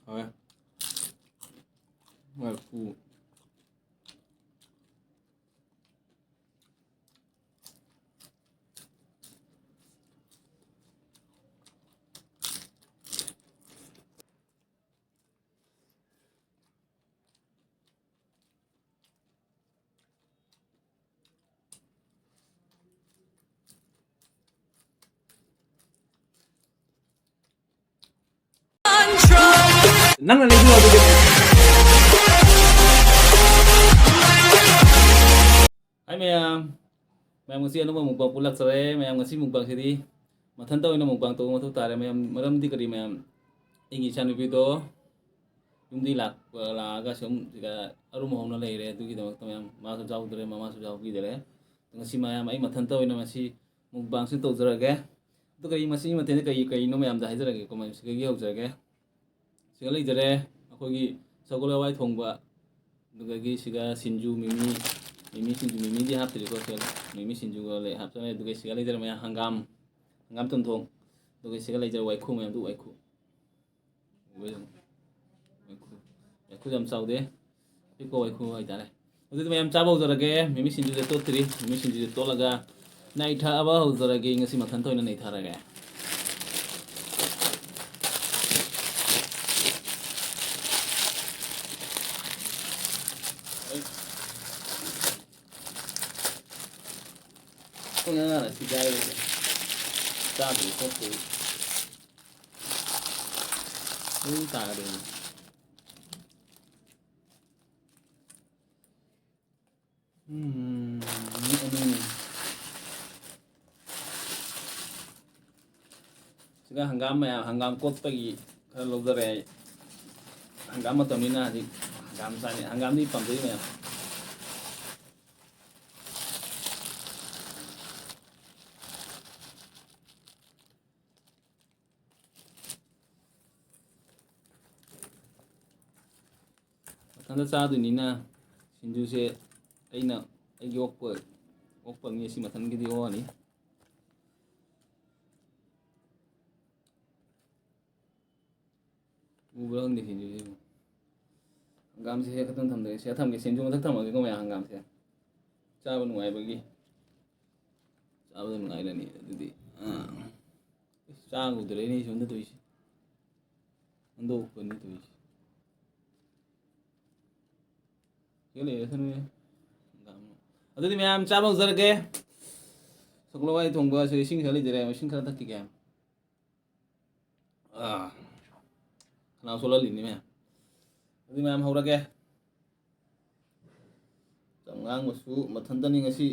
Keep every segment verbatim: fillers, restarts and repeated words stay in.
ꯍꯣꯏ꯫ ꯍꯣꯏ, ꯎ꯫ ꯅꯪꯅ ꯂꯩꯕꯤꯌꯣ ꯑꯗꯨꯗꯤ꯫ ꯍꯥꯏ ꯃꯌꯥꯝ, ꯃꯌꯥꯝ ꯉꯁꯤ ꯑꯅꯧꯕ ꯃꯨꯛꯕꯥꯡ ꯄꯨꯜꯂꯛꯆꯔꯦ꯫ ꯃꯌꯥꯝ ꯉꯁꯤ ꯃꯨꯛꯕꯥꯡꯁꯤꯗꯤ ꯃꯊꯟꯇ ꯑꯣꯏꯅ ꯃꯨꯛꯕꯥꯡ ꯇꯧꯕ ꯃꯊꯧ ꯇꯥꯔꯦ ꯃꯌꯥꯝ꯫ ꯃꯔꯝꯗꯤ ꯀꯔꯤ ꯃꯌꯥꯝ? ꯑꯩꯒꯤ ꯏꯆꯥꯅꯨꯄꯤꯗꯣ ꯌꯨꯝꯗꯒꯤ ꯂꯥꯛꯄ, ꯂꯥꯛꯑꯒ ꯁꯨꯝ ꯁꯤꯗ ꯑꯔꯨꯝ ꯍꯧꯅ ꯂꯩꯔꯦ꯫ ꯑꯗꯨꯒꯤꯗꯃꯛꯇ ꯃꯌꯥꯝ ꯃꯥꯁꯨ ꯌꯥꯎꯗ꯭ꯔꯦ, ꯃꯃꯥꯁꯨ ꯌꯥꯎꯕꯤꯗꯔꯦ꯫ ꯉꯁꯤ ꯃꯌꯥꯝ ꯑꯩ ꯃꯊꯟꯇ ꯑꯣꯏꯅ ꯃꯁꯤ ꯃꯨꯛꯕꯥꯡꯁꯤ ꯇꯧꯖꯔꯒꯦ꯫ ꯑꯗꯨ ꯀꯔꯤ ꯃꯁꯤꯒꯤ ꯃꯊꯦꯜꯗ ꯀꯔꯤ ꯀꯔꯤꯅꯣ ꯃꯌꯥꯝꯗ ꯍꯥꯏꯖꯔꯒꯦꯀꯣ꯫ ꯃꯌꯥꯝ ꯁꯤꯗꯒꯤ ꯍꯧꯖꯔꯒꯦ꯫ ꯁꯤꯒ ꯂꯩꯖꯔꯦ ꯑꯩꯈꯣꯏꯒꯤ ꯁꯒꯣꯜ ꯍꯋꯥꯏ ꯊꯣꯡꯕ, ꯑꯗꯨꯗꯒꯤ ꯁꯤꯒ ꯁꯤꯡꯖꯨ, ꯃꯤꯃꯤ, ꯃꯤꯃꯤ ꯁꯤꯡꯖꯨ, ꯃꯤꯃꯤꯗꯤ ꯍꯥꯞꯇ꯭ꯔꯤꯀꯣ꯫ ꯁꯤꯒ ꯃꯤꯃꯤ ꯁꯤꯡꯖꯨꯒ ꯂꯩ ꯍꯥꯞꯆꯔꯦ꯫ ꯑꯗꯨꯒ ꯁꯤꯒ ꯂꯩꯖꯔꯦ ꯃꯌꯥꯝ ꯍꯪꯒꯥꯝ, ꯍꯪꯒꯥꯝ ꯆꯝꯊꯣꯡ, ꯑꯗꯨꯒ ꯁꯤꯒ ꯂꯩꯖꯔꯦ ꯋꯥꯏꯈꯨ ꯃꯌꯥꯝꯗꯨ, ꯋꯥꯏꯈꯨ꯫ ꯋꯥꯏꯈꯨ ꯌꯥꯝ ꯆꯥꯎꯗꯦ, ꯑꯄꯤꯛꯄ ꯋꯥꯏꯈꯨ ꯍꯥꯏꯇꯥꯔꯦ꯫ ꯑꯗꯨꯗꯤ ꯃꯌꯥꯝ ꯆꯥꯕ ꯍꯧꯖꯔꯒꯦ꯫ ꯃꯤꯃꯤ ꯁꯤꯡꯖꯨꯁꯦ ꯇꯣꯠꯇ꯭ꯔꯤ꯫ ꯃꯤꯃꯤ ꯁꯤꯡꯖꯨꯁꯦ ꯇꯣꯠꯂꯒ ꯅꯩꯊꯕ ꯍꯧꯖꯔꯒꯦ꯫ ꯉꯁꯤ ꯃꯊꯟꯇ ꯑꯣꯏꯅ ꯅꯩꯊꯔꯒꯦ꯫ ꯄꯨꯡ ꯑꯉꯥꯡꯅ ꯁꯤ ꯆꯥꯏꯔꯤꯁꯦ꯫ ꯆꯥꯗ꯭ꯔꯤ ꯈꯣꯠꯇ꯭ꯔꯤ꯫ ꯑꯗꯨꯝ ꯇꯥꯒꯗꯣꯏꯅꯤ꯫ ꯎꯝ, ꯃꯤꯅꯤꯠ ꯑꯅꯤꯅꯤ꯫ ꯁꯤꯗ ꯍꯪꯒꯥꯝ ꯃꯌꯥꯝ, ꯍꯪꯒꯥꯝ ꯀꯣꯠꯄꯒꯤ ꯈꯔ ꯂꯧꯖꯔꯦ ꯑꯩ꯫ ꯍꯪꯒꯥꯝ ꯃꯇꯝꯅꯤꯅ ꯍꯧꯖꯤꯛ ꯍꯪꯒꯥꯝ ꯆꯥꯅꯤ꯫ ꯍꯪꯒꯥꯝꯗꯤ ꯄꯥꯝꯖꯩ ꯃꯌꯥꯝ꯫ ꯃꯊꯟꯇ ꯆꯥꯗꯣꯏꯅꯤꯅ ꯁꯤꯡꯖꯨꯁꯦ ꯑꯩꯅ, ꯑꯩꯒꯤ ꯑꯣꯛꯄ, ꯑꯣꯛꯄ ꯃꯤ ꯑꯁꯤ ꯃꯊꯟꯒꯤꯗꯤ ꯑꯣꯛꯑꯅꯤ꯫ ꯎꯕ꯭ꯔꯥ ꯈꯪꯗꯦ ꯁꯤꯡꯖꯨꯁꯦ꯫ ꯍꯪꯒꯥꯝꯁꯦ ꯍꯦꯛ ꯈꯛꯇꯪ ꯊꯝꯗ꯭ꯔꯦ꯫ ꯁꯤꯗ ꯊꯝꯒꯦ, ꯁꯤꯡꯖꯨ ꯃꯊꯛ ꯊꯝꯃꯒꯦꯀꯣ ꯃꯌꯥꯝ, ꯍꯪꯒꯥꯝꯁꯦ꯫ ꯆꯥꯕ ꯅꯨꯡꯉꯥꯏꯕꯒꯤ꯫ ꯆꯥꯕꯗ ꯅꯨꯡꯉꯥꯏꯔꯅꯤ ꯑꯗꯨꯗꯤ꯫ ꯑꯥ꯫ ꯏꯁ, ꯆꯥꯒꯗ꯭ꯔꯦꯅꯦ ꯁꯣꯝꯗ ꯇꯧꯔꯤꯁꯦ꯫ ꯍꯟꯗꯣꯛꯄꯅꯤ ꯇꯧꯔꯤꯁꯦ꯫ ꯁꯤꯗ ꯂꯩꯔꯦ, ꯊꯝꯃꯦ꯫ ꯍꯪꯒꯥꯝ꯫ ꯑꯗꯨꯗꯤ ꯃꯌꯥꯝ ꯆꯥꯕ ꯍꯧꯖꯔꯒꯦ꯫ ꯁꯒꯣꯜ ꯍꯋꯥꯏ ꯊꯣꯡꯕꯁꯦ ꯏꯁꯤꯡ ꯈꯔ ꯂꯩꯖꯔꯦ, ꯏꯁꯤꯡ ꯈꯔ ꯊꯛꯈꯤꯒꯦ꯫ ꯑꯥ꯫ ꯈꯅꯥꯎ ꯁꯣꯛꯍꯜꯂꯤꯅꯤ ꯃꯌꯥꯝ꯫ ꯑꯗꯨꯗꯤ ꯃꯌꯥꯝ ꯍꯧꯔꯒꯦ꯫ ꯆꯝꯉꯥꯡꯕꯁꯨ ꯃꯊꯟꯇꯅꯤ ꯉꯁꯤ꯫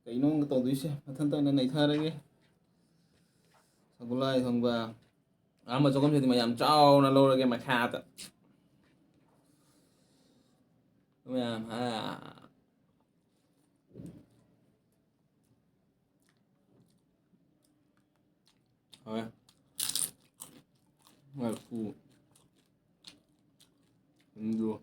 ꯀꯩꯅꯣ ꯇꯧꯗꯣꯏꯁꯦ? ꯃꯊꯟꯇ ꯑꯣꯏꯅ ꯅꯩꯊꯔꯒꯦ꯫ ꯁꯒꯣꯜ ꯍꯋꯥꯏ ꯊꯣꯡꯕ꯫ ꯑꯍꯥꯟꯕ ꯆꯥꯛꯈꯨꯝꯁꯤꯗꯤ ꯃꯌꯥꯝ ꯆꯥꯎꯅ ꯂꯧꯔꯒꯦ ꯃꯈꯥꯗ꯫ ꯃꯌꯥꯝ, ꯍꯥ꯫ ꯍꯣꯏ꯫ ꯍꯣꯏ, ꯄꯨ꯫ ꯎꯝ, ꯗꯨ꯫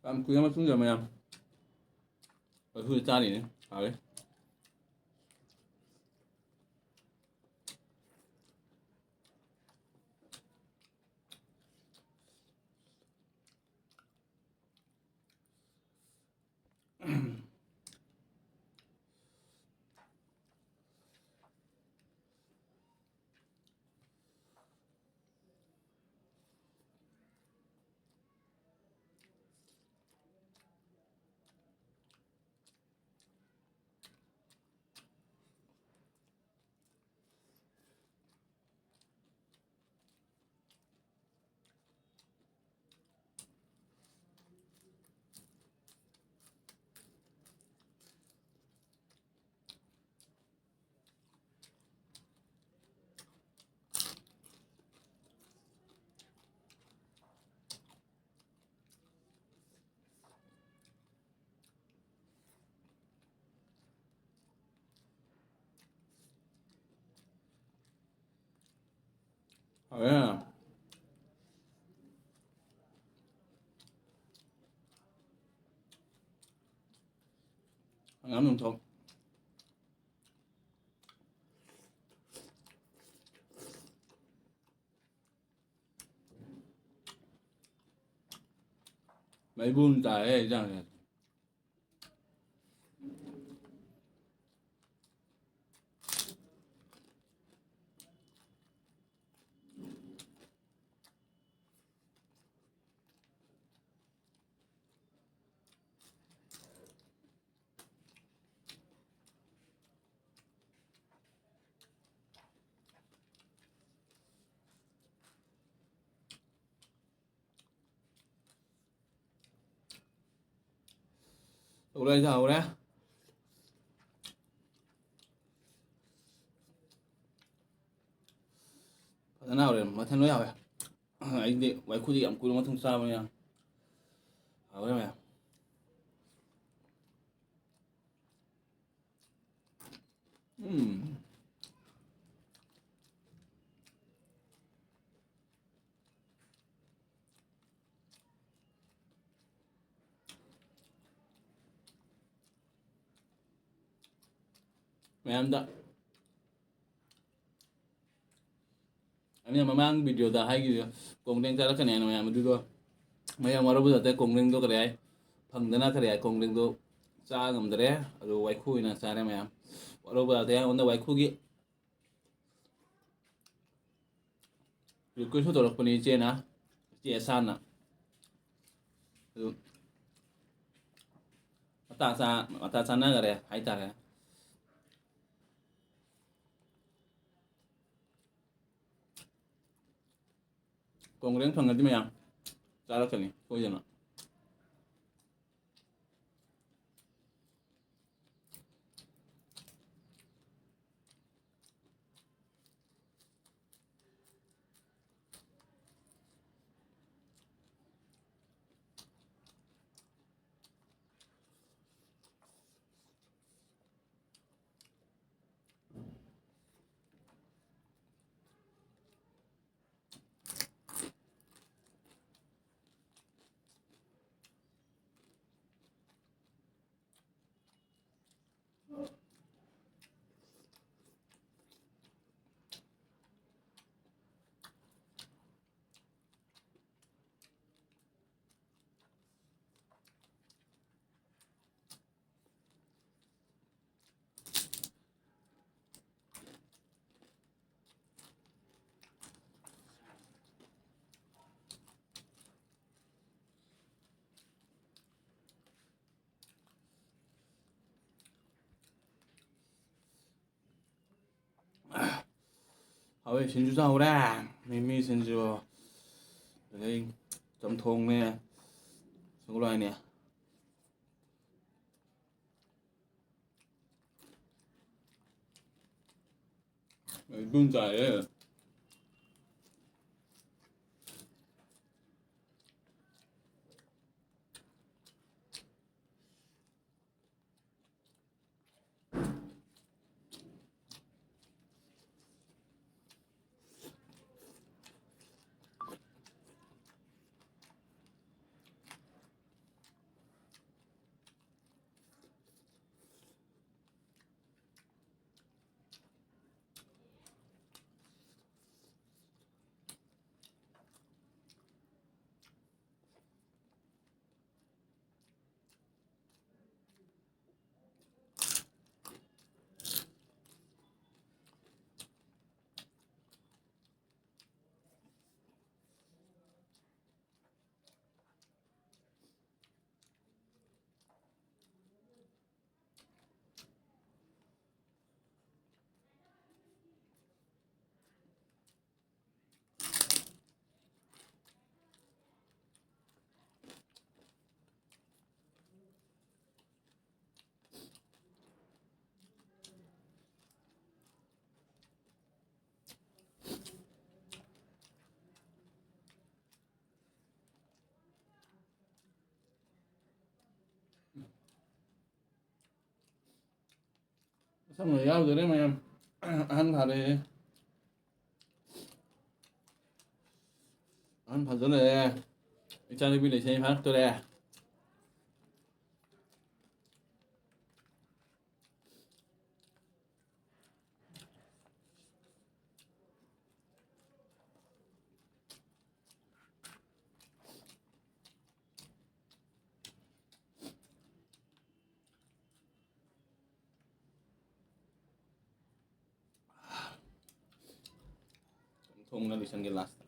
ꯌꯥꯝ ꯀꯨꯏꯔ ꯃꯇꯨꯡꯗ ꯃꯌꯥꯝ ꯂꯐꯨꯁꯦ ꯆꯥꯔꯤꯅꯦ꯫ ꯍꯥꯎꯋꯦ꯫ ꯍꯥꯎꯋꯦ꯫ ꯍꯪꯒꯥꯝ ꯊꯣꯡ꯫ ꯃꯩꯕꯨ ꯑꯃ ꯇꯥꯔꯦ ꯏꯟꯖꯥꯡꯁꯦ꯫ ꯍꯧꯔꯦ, ꯏꯟꯖꯥꯡ ꯍꯧꯔꯦ꯫ ꯐꯖꯅ ꯍꯧꯔꯦ, ꯃꯊꯦꯜ ꯂꯣꯏ ꯍꯥꯎꯔꯦ꯫ ꯑꯩꯗꯤ ꯋꯥꯏꯈꯨꯗꯤ ꯌꯥꯝ ꯀꯨꯏꯔ ꯃꯇꯨꯡ ꯆꯥꯕꯅꯤꯅ ꯍꯥꯎꯔꯦ ꯃꯌꯥꯝ꯫ ꯎꯝ꯫ ꯃꯌꯥꯝꯗ ꯑꯩꯅ ꯃꯃꯥꯡ video ꯗ ꯍꯥꯏꯈꯤꯕꯗꯣ, ꯀꯣꯡꯒ꯭ꯔꯦꯡ ꯆꯥꯔꯛꯀꯅꯤ ꯍꯥꯏꯅ ꯃꯌꯥꯝ ꯑꯗꯨꯗꯣ, ꯃꯌꯥꯝ ꯋꯥꯔꯧꯕ ꯌꯥꯗꯦ꯫ ꯀꯣꯡꯒ꯭ꯔꯦꯡꯗꯣ ꯀꯔꯤ ꯍꯥꯏ? ꯐꯪꯗꯅ ꯀꯔꯤ ꯍꯥꯏ? ꯀꯣꯡꯒ꯭ꯔꯦꯡꯗꯣ ꯆꯥ ꯉꯝꯗ꯭ꯔꯦ, ꯑꯗꯨ ꯋꯥꯏꯈꯨ ꯑꯣꯏꯅ ꯆꯥꯔꯦ ꯃꯌꯥꯝ꯫ ꯋꯥꯔꯧꯕ ꯌꯥꯗꯦ꯫ ꯑꯩꯉꯣꯟꯗ ꯋꯥꯏꯈꯨꯒꯤ request ꯁꯨ ꯇꯧꯔꯛꯄꯅꯤ ꯏꯆꯦꯅ, ꯏꯆꯦ ꯑꯦꯁꯥꯟꯅ꯫ ꯑꯗꯨ ꯃꯇꯥ ꯆꯥ-, ꯃꯇꯥ ꯆꯥꯅꯈꯔꯦ ꯍꯥꯏꯇꯥꯔꯦ꯫ ꯀꯣꯡꯒ꯭ꯔꯦꯡ ꯐꯪꯉꯗꯤ ꯃꯌꯥꯝ ꯆꯥꯔꯛꯀꯅꯤ ꯁꯣꯏꯗꯅ꯫ ꯍꯥꯎꯋꯦ, ꯁꯤꯡꯖꯨ ꯆꯥꯍꯧꯔꯦ꯫ ꯃꯤꯃꯤ ꯁꯤꯡꯖꯨ, ꯑꯗꯩ ꯆꯝꯊꯣꯡꯅꯦ, ꯁꯒꯣꯜ ꯍꯋꯥꯏꯅꯦ꯫ ꯑꯩ ꯏꯕꯨꯡ ꯆꯥꯏꯌꯦ꯫ ꯑꯁꯪꯕ ꯌꯥꯎꯗꯣꯔꯦ ꯃꯌꯥꯝ꯫ ꯑꯍꯟ ꯐꯥꯔꯦ꯫ ꯑꯍꯟ ꯐꯥꯖꯤꯜꯂꯛꯑꯦ꯫ ꯏꯆꯥꯅꯨꯄꯤ ꯂꯩꯁꯥꯕꯤ ꯐꯥꯔꯛꯇꯣꯔꯦ꯫ ꯊꯣꯡꯅ ꯂꯣꯏꯁꯟꯒꯦ ꯂꯥꯁꯇ꯫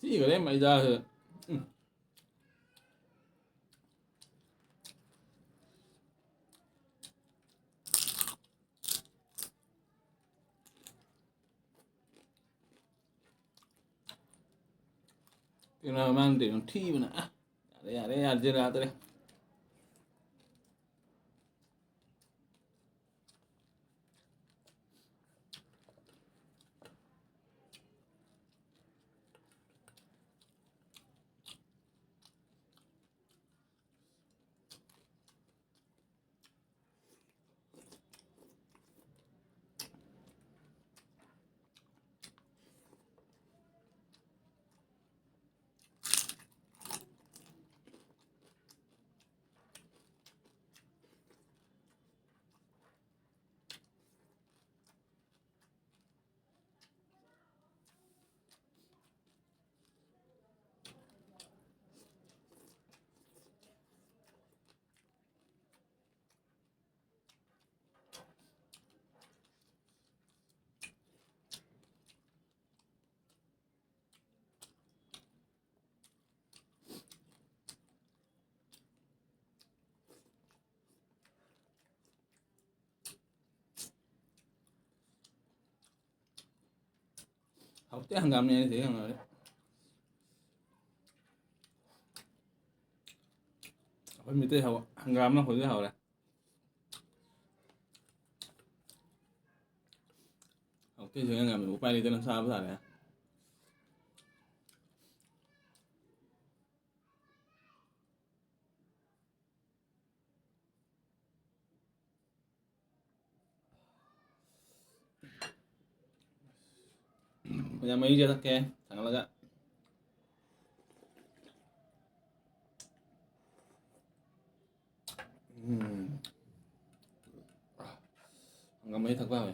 ꯄꯤꯈꯔꯦ ꯃꯩꯗꯥꯁꯤꯗ꯫ ꯎꯝ꯫ ꯀꯩꯅꯣ ꯃꯥꯅ ꯇꯧꯔꯤꯗꯣ ꯊꯤꯕꯅ꯫ ꯑ, ꯌꯥꯔꯦ, ꯌꯥꯔꯦ, ꯌꯥꯔꯦ, ꯌꯥꯗ꯭ꯔꯦ꯫ ꯍꯥꯎꯇꯦ ꯍꯪꯒꯥꯝꯅꯦ ꯑꯩꯅ ꯁꯤꯗ ꯌꯦꯡꯉꯨꯔꯗꯤ꯫ ꯑꯩꯈꯣꯏ ꯃꯤꯇꯩ ꯍꯧ-, ꯍꯪꯒꯥꯝꯅ ꯍꯧꯖꯤꯛ ꯍꯧꯔꯦ꯫ ꯍꯥꯎꯇꯦ ꯁꯤꯗ ꯍꯪꯒꯥꯝꯅꯦ, ꯎꯄꯥꯏ ꯂꯩꯇꯅ ꯆꯥꯕ ꯇꯥꯔꯦ꯫ ꯃꯌꯥꯝ ꯃꯍꯤꯁꯦ ꯊꯛꯀꯦ, ꯊꯥꯡꯒꯠꯂꯒ꯫ ꯎꯝ꯫ ꯍꯪꯒꯥꯝ ꯃꯍꯤ ꯊꯛꯄ ꯌꯥꯎꯋꯦ꯫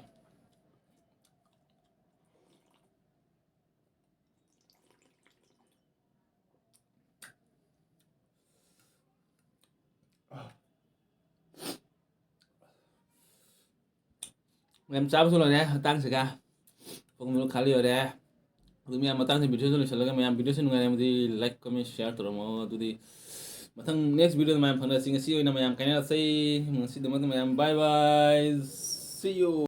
ꯌꯥꯝ ꯆꯥꯕꯁꯨ ꯂꯣꯏꯔꯦ ꯃꯇꯥꯡꯁꯤꯒ꯫ ꯄꯨꯡ ꯇꯔꯨꯛ ꯈꯥꯂꯤ ꯑꯣꯏꯔꯦ꯫ ꯑꯗꯨ ꯃꯌꯥꯝ, ꯃꯇꯥꯡꯁꯤ video ꯁꯤ ꯂꯣꯏꯁꯤꯜꯂꯒ, ꯃꯌꯥꯝ video ꯁꯤ ꯅꯨꯡꯉꯥꯏꯔꯝꯃꯗꯤ like, comment, share ꯇꯧꯔꯝꯃꯣ꯫ ꯑꯗꯨꯗꯤ ꯃꯊꯪ next video ꯗ ꯃꯌꯥꯝ ꯐꯪꯅꯁꯤ꯫ ꯉꯁꯤ ꯑꯣꯏꯅ ꯃꯌꯥꯝ ꯀꯥꯏꯅꯔꯁꯤ꯫ ꯉꯁꯤꯗꯃꯛꯇ ꯃꯌꯥꯝ bye bye, see you꯫